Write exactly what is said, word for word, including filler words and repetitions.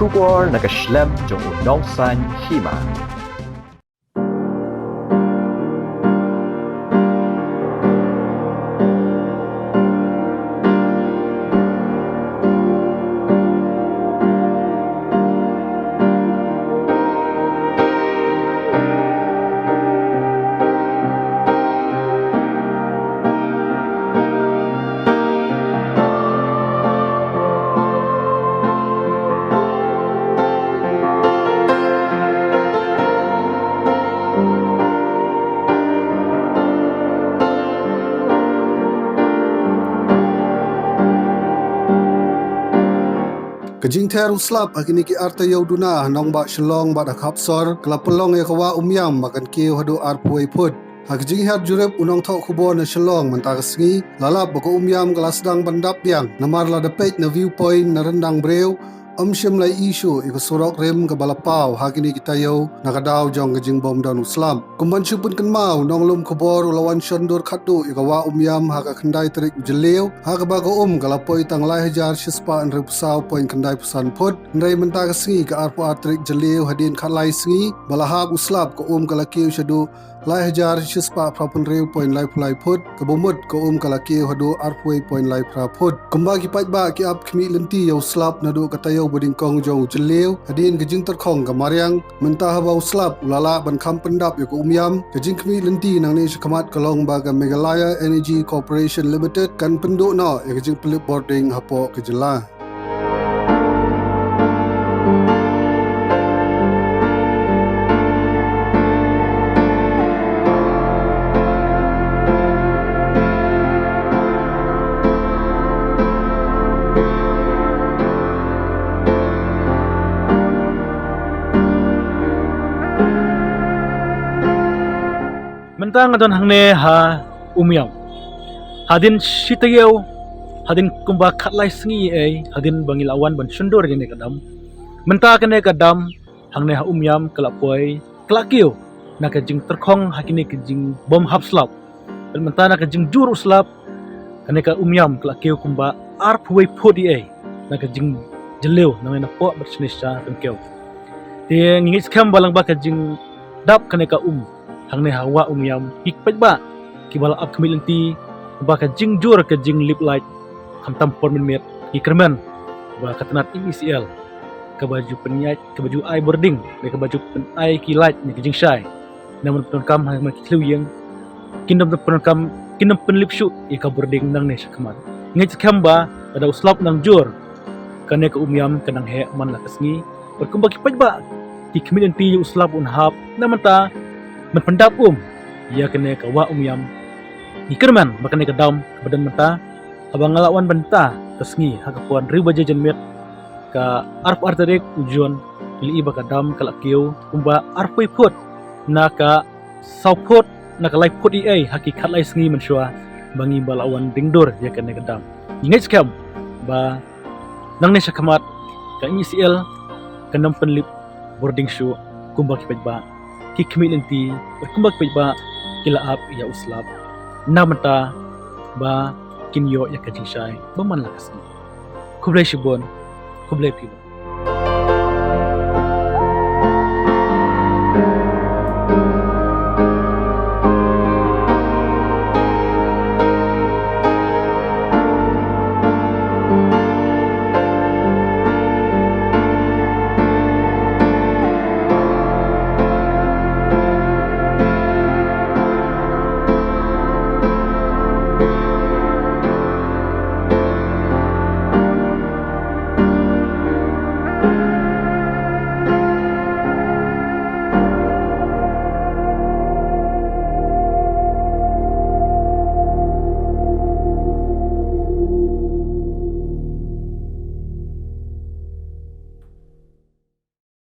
Khubor na ka shlem jong u nongsan hima. Ka jingther u slap ha kine ki ar taïew duna ha nongbah Shillong bad ha Khapsor ka la pynlong ïa ka wah Umiam ba kan kiew haduh arphew wei phut. Ha ka jinghiar jurip u nongthoh khubor na Shillong mynta ka sngi la lap ba ka Umiam ka la sdang ban dap biang namar lada peit na viewpoint na ryndang briew, ym shym la ïohi shuh ïa ka surok rim kaba la paw ha kine ki taïew na ka daw jong ka jingbym don u slap. Kum ban shu pynkynmaw, u nonglum khubor u la wan shondur khatduh ïa ka wah Umiam ha ka khyndai tarik u Jylliew, ha kaba ka um ka la poi tang lai hajar shispah hynriewphew saw point khyndai phew san phut. Hynrei mynta ka sngi ka arphew ar tarik Jylliew, hadien khatlai sngi ba la hap u slap, ka um ka la kiew shaduh lai hajar shispah phraphew hynriew point laiphew lai phut, kaba mut ka um ka la kiew haduh arphew wei point lai phra phut. Kumba ki paidbah ki ap khmih lynti ïa u slap naduh ka taïew ba nyngkong jong u Jylliew, hadien ka jingtyrkhong ka mariang, mynta haba u slap u la lah ban kham pyndap ïa ka Umiam, ka jingkhmih lynti nangne shakhmat ka long ba ka Meghalaya Energy Corporation Limited kan pynduh noh ïa ka jingpynlip bording hapoh ka jylla. Mynta nga don hangne ha Umiam. Hadien shi taïew, hadien kumba khatlai sngi ei, hadien ba ngi la wan ban shondur ïa kane ka dam. Mynta kane ka dam hangne ha Umiam ka la poi, ka la kiew na ka jingtyrkhong ha kine ki jingbym hap slap. Bad mynta na ka jingjur u slap, kane ka Umiam ka la kiew kumba arphew wei phut ei ei na ka jingjylliew nangne napoh bad shane sha ryngkew. Te ngi ngeit skhem ba lyngba ka jingdap kane ka um hangne ha wah Umiam, ki paidbah kiba la ap khmih lynti ba ka jingjur ka jinglip light khamtam por mynmiet, ngi kyrmen ba ka tnat M E C L kaba ju pynïaid, kaba ju ai bording, ne kaba ju pynai ki light ne ki jingshai, namar pyndonkam ha ki thliew ïing, kin ym pyndonkam, kin ym pynlip shuh ïa ka bording nangne shakhmat. Ngeit skhem ba lada u slap nang jur, kane ka Umiam ka nang heh man la ka sngi. Bad kumba ki paidbah ki khmih lynti ïa u slap un hap na mynta ban pyndap um ïa kane ka wah Umiam, ngi kyrmen ba kane ka dam kaba don mynta, haba nga la wan bynta ka sngi ha ka por hynriew baje janmiet ka arphew ar tarik u Jun, ngi la ïohi ba ka dam ka la kiew kumba arphew wei phut na ka saw phut na ka lai phut ei ei ha ki khatlai sngi mynshuwa ba ngi ba la wan dingdur ïa kane ka dam. Ngi ngeit skhem ba nangne shakhmat ka M E C L kan ym pynlip bording shuh kumba ki paidbah ki khmih lynti, bad kumba ki paidbah ki la ap ïa u slap na mynta ba kin ïoh ïa ka jingshai ba man la ka sngi. Khublei shibun, khublei phi.